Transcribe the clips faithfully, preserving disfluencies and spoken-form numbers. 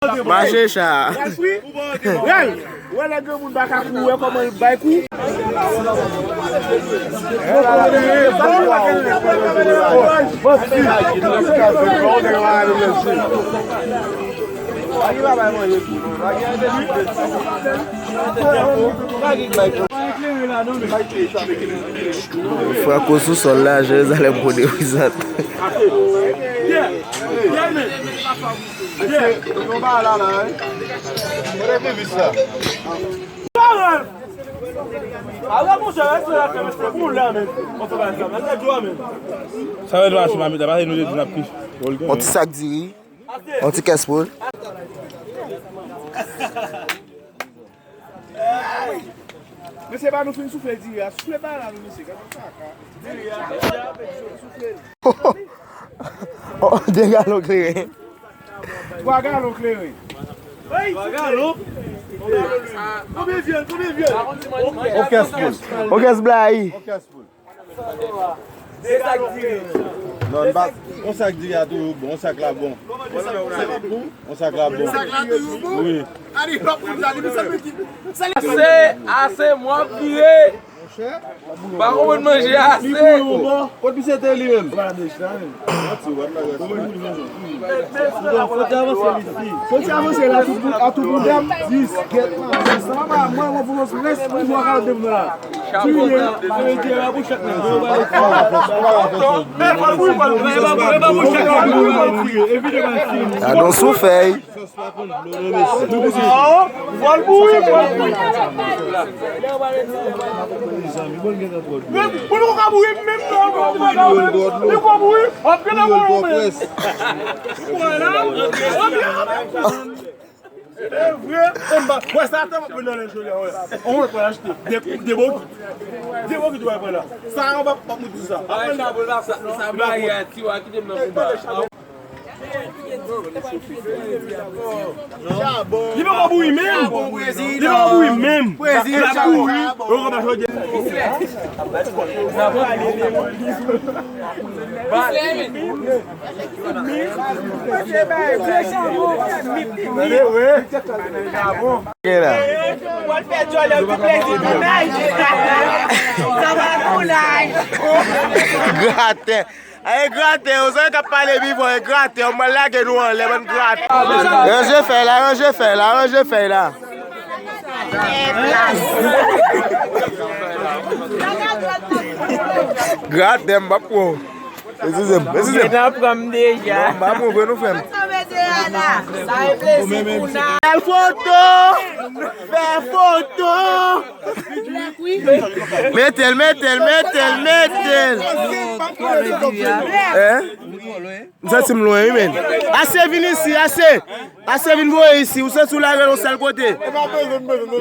Mache cha. Rèl, wè lè granmoun pa ka kou, wè kòman l bay kou. Franco sou sòl la, Jerizalèm pou derizant. Sa vle di mache mamit la, pase nou te di n ap kich. On ti sak diri, on ti kès poul. Mesye, ba nou fin soufle diri a. Soufle ba la, nou, mesye. Gade kaka. Diri a, soufle. Oh, de galon kleren. Twa galon kleren. Twa galon? Konbyen vyann? Konbyen vyann? On kès poul. On kès blayi. On kès poul. Non, n pa, on sak diri a toujou bon, on sak la bon. On sak la bon. Sak la toujou bon? Wi. Ase, ase, mwen ap vire. Pa konprann manje ase. Kot misye te li menm? Fò ti avanse la, tout bout, a tout bout dam. Dis, gèt, sa pa mwen, mwen, pou mwen, lès, mwen, mwen, kalòt de mwen la. Gadon soufèy. Fò l bouyi, fò l bouyi. Mwen, mwen, mwen ka bouyi menm non, mwen, mwen, mwen, mwen, mwen, mwen, mwen, mwen, mwen, mwen, mwen, mwen, mwen, mwen, mwen, mwen, sa te mwen nan lè jodi a, wè. On wè, pral achte de, de bokit. De bokit, wè, pral la. Sa, on va, pa mwen di sa. Apre sa, sa, sa, sa, ti wa, kite m nan konba. Li poko bouyi menm. Li poko bouyi menm. L ap bouyi. Yo konn pa jodi. Gratè. Aye gratè, yo, zòrèy k ap pale pi fò, e gratè, yo, mwen lage nou anlè, bann gratè. Ranje fèy la, ranje fèy la, ranje fèy la. Gratè, m p ap pran w. Eskize m, eskize m. Ou gentan pran m deja. Non, m p ap pran w vre non, frè m. Fè foto! Fè foto! Mete l, mete l, mete l, mete l. Hein? M santi m lwen, wi, men. Ase, vin isi, ase. Ase, vin voye isi. Ou santi w lage l yon sèl kote. M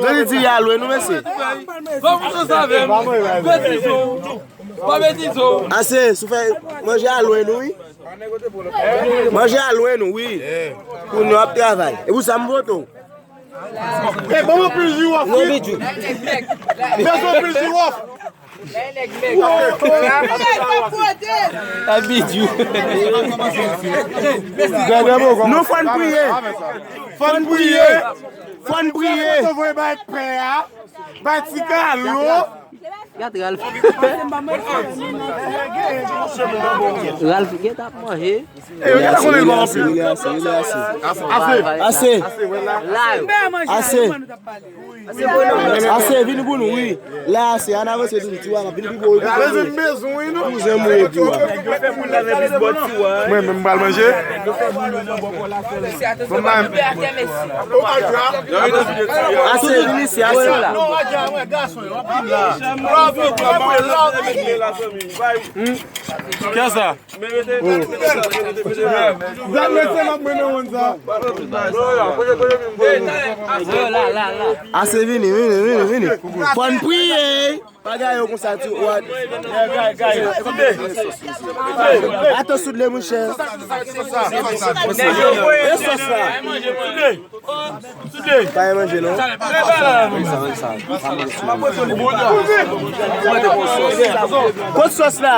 santi di a lwen, nou, mesye. Ase, si w fè manje a lwen nou, wi. Manje a lwen nou, wi. Kounye a w ap travay. E pou sa m vote w. E ban mwen pil jiwòf, wi. Bezwen pil jiwòf. Abidjou. Non, fò n priye. Fò n priye. Fò n priye. Bay pè a. Bay ti kalo. Gad Ralph. Ralph gentan ap manje. Rele ase, rele ase, rele ase, rele ase. Ase. Ase. Ase, vini pou nou, wi. La, ase, ann avanse, vini, ti wa, vini pi bò, wi. Kouzen m, wi, ti wa. Mwen menm, m pral manje. Ase, vini isi, ase. Kiyès sa? Gad mesye m ap mennen wonn sa. Ase, vini, vini, vini, vini. Fò n priye. Pa gaye yo konsa, ti wa. Atann sou dle, monchè. E sòs la. Pa gen manje, non? Kot sòs la?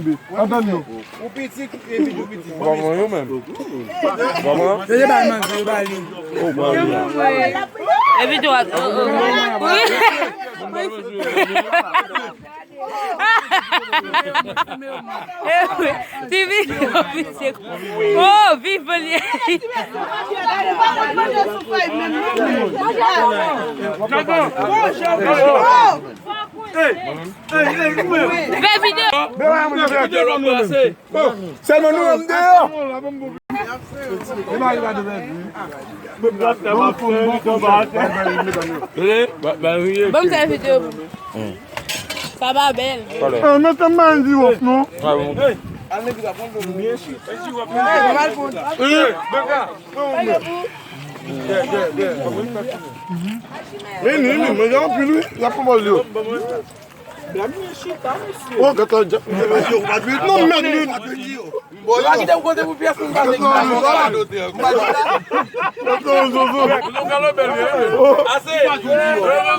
kenbe. Antann nou. Ou piti, epi ou piti. Ou pa pran yo menm. Ou pa pran? Yo te bay manje, yo bay li. Oh, ba wi. Epi tou, oh, oh. Wi. Ti vi, oh, viv li. Fè videyo. Fè videyo lòt pase. Sèlman nou menm deyò. Ban m fè videyo pou nou. Sa pa bèl. Ah, mete m nan di wòf non. Vini, vini, manje anpil wi. L ap pran bòl yo. Oh, gata, non, mèd, vini. Ou pa kite m kote pou pyès moun pase. Gata, Zozo.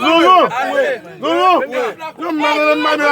Zozo. Zozo. Non, mèd, mèd, mèd, mèd.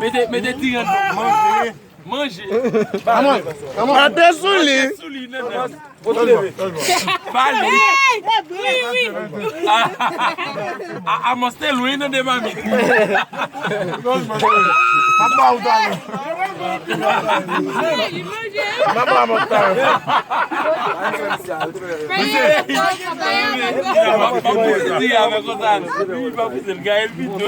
Mete, mete ti ren. Manje. Manje. Ate sou li. Ate sou li, nenè. Pale. Wi, wi. A, a, a, Amos te lwen nan de mamit. M ap ba ou talè. M ap ba Amos talè. Misye, misye, misye, misye, avè konsa. Li pa pouse l, Gaël pito.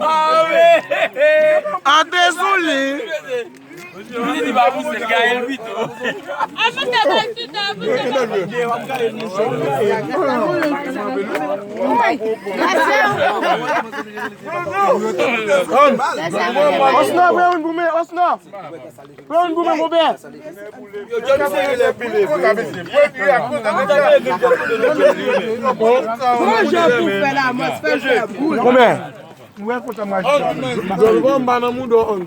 Ah, wi. Ate sou li. Li di pa pouse l, Gaël pito. Osna, pran youn pou mwen, Osna. Pran youn pou mwen, konpè. Konbyen? Mwen kontan mwen aji sa. Dòl bon, m pa nan moud on.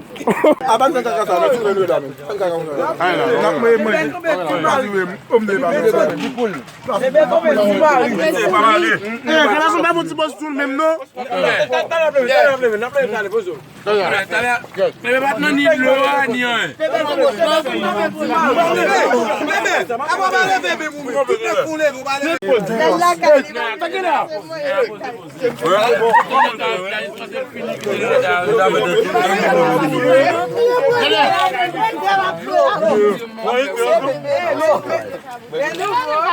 A pa nan kaka sa, men ti mwen dwe la men. N ap manje, manje. N ap manje. Eh, kaka sa pa bon ti bòs tou menm non. Bebe pa t nan ni dlo a, ni anyen.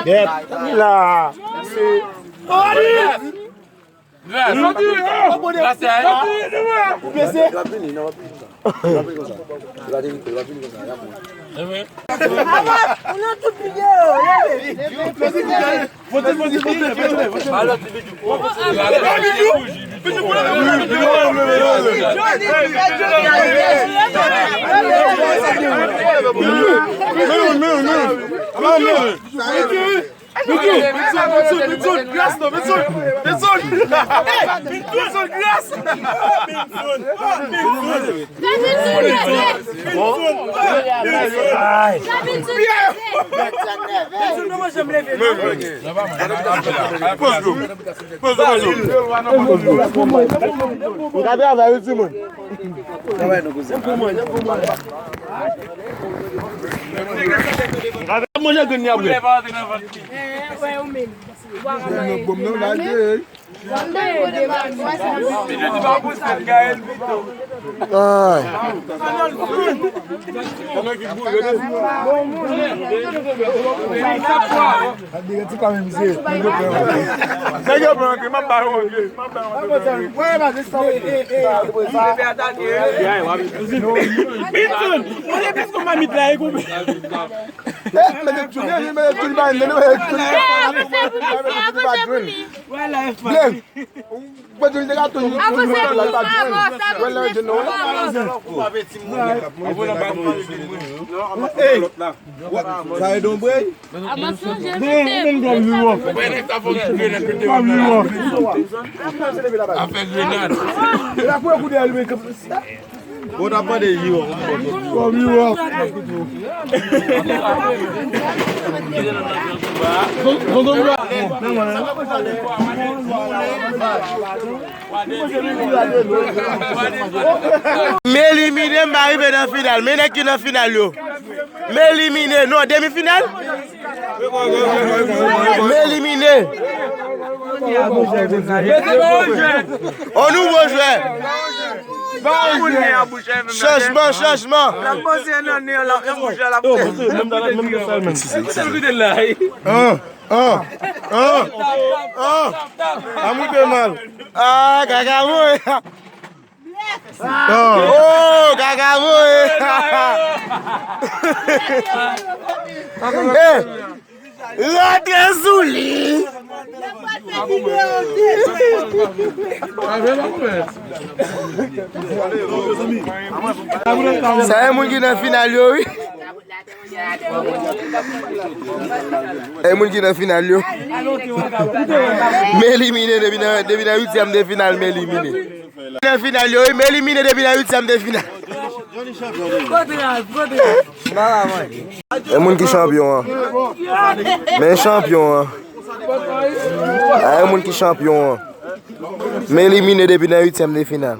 Yep, la. Gras. Gras, eh? Benson, Benson, Benson, gras non, Benson, Benson, Benson, gras. Poz dlo, poz dlo, poz dlo. Mwen ka travay wi timoun. Manje grenn li apre. Ay. Nèg yo pran antre, m ap ba yo antre. Benson, mwen te plis kon mamit la, e koupe. Glenn, ou pa di li te ka toujou. Avanse pou sa, avanse pou sa. Sa e donbre. Avanse, anje mete. Afè grenad. Bon, ta pande yo. M elimine, m pa rive nan final. Men nèg ki nan final yo. M elimine. Non, demi final? M elimine. On nouvo jwè. Chanjman, chanjman. An, an, an, an. Amou fè mal. Ah, kaka mwen. Oh, kaka mwen. Eh, rantre sou li. Sa e moun ki nan final yo, wi. E moun ki nan final yo. M elimine depi nan, depi nan uityèm de final, m elimine. Nan final yo, wi, m elimine depi nan uityèm de final. E moun ki chanpyon an. Men chanpyon an. A, e moun ki chanpyon an. M elimine depi nan uityèm de final.